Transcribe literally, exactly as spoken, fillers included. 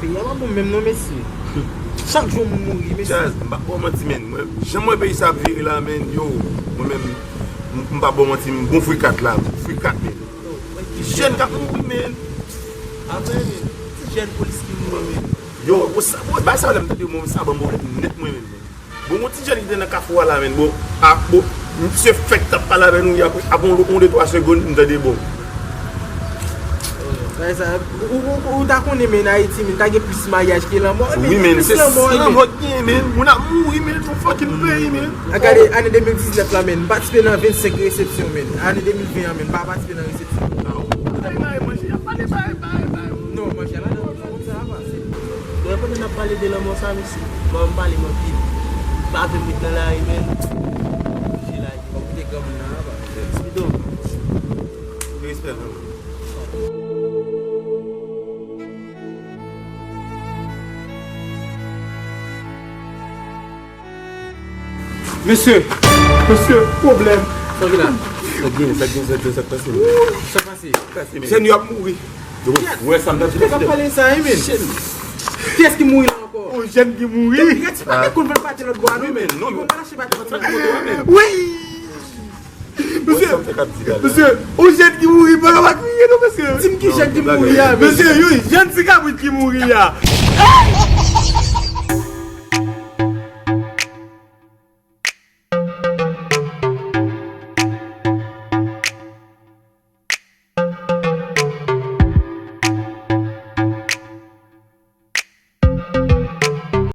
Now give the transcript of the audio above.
Peyi a pa bon menm non, mesye. Chak jou moun mouri, mesye. Jazz, m pa ba w manti, menn. Mwen, jan m wè peyi sa ap vire la, menn, yo, mwen menm, m, m pa ba w manti, m bon frikat la, frikat, menn. Jèn k ap mouri, menn. Apre, menn, ti jèn polis ki mouri, menn. Yo, bon, sa, bon, bagay sa, lè m tande, mwen, sa ban m pwoblèm nèt, mwen menm, menn. Bon, yon ti jèn ki te nan kafou a la, menn, bon, a, bon, misye fèk t ap pale avè nou, apre, apre yon, yon de twa segonn, m tande, bon. Bagay sa, ou, ou, ou, ou ta konnen, menn, Ayiti, menn, ta gen plis maryaj ke lanmò, menn, wi, menn, plis se lanmò, se menn. Lanmò ki gen, menn. Moun ap mouri, menn, se yon fucking peyi, menn. A, gade, ane de mil diznèf la, menn, m patisipe nan vennsenk resepsyon, menn. Ane de mil ven an, menn, m pa patisipe nan resepsyon. Bay, bay, manje, y ap pale, bay, bay, bay. Non, manje a ladan, ou konn sa a pase. Bon, pandan n ap pale de lanmò sa, mesye, ban m pale m anpil. Lave m ret nan lari, menn. Manje la, bon, kote granmoun nan, apa. Spido. Respè, vreman. Mesye, mesye, pwoblèm. Sa ki la? Sa gen, sa gen, sa gen, sa k pase? Sa pase? Pase, men. Jèn yo ap mouri. Yo, ou wè sa m t ap di la? Pale sa, wi, men. Kiyès ki mouri la ankò? Yon jèn ki mouri. Reti pa te konn vin pati lòt bò a, non, men. Non, men. Konn pa lache pati lòt bò a, men. Wi! Mesye, mesye, yon jèn ki mouri, pa ka pa kriye non, mesye. Di m ki jèn ki mouri a, mesye. Mesye, yon jèn ti kabrit ki mouri a.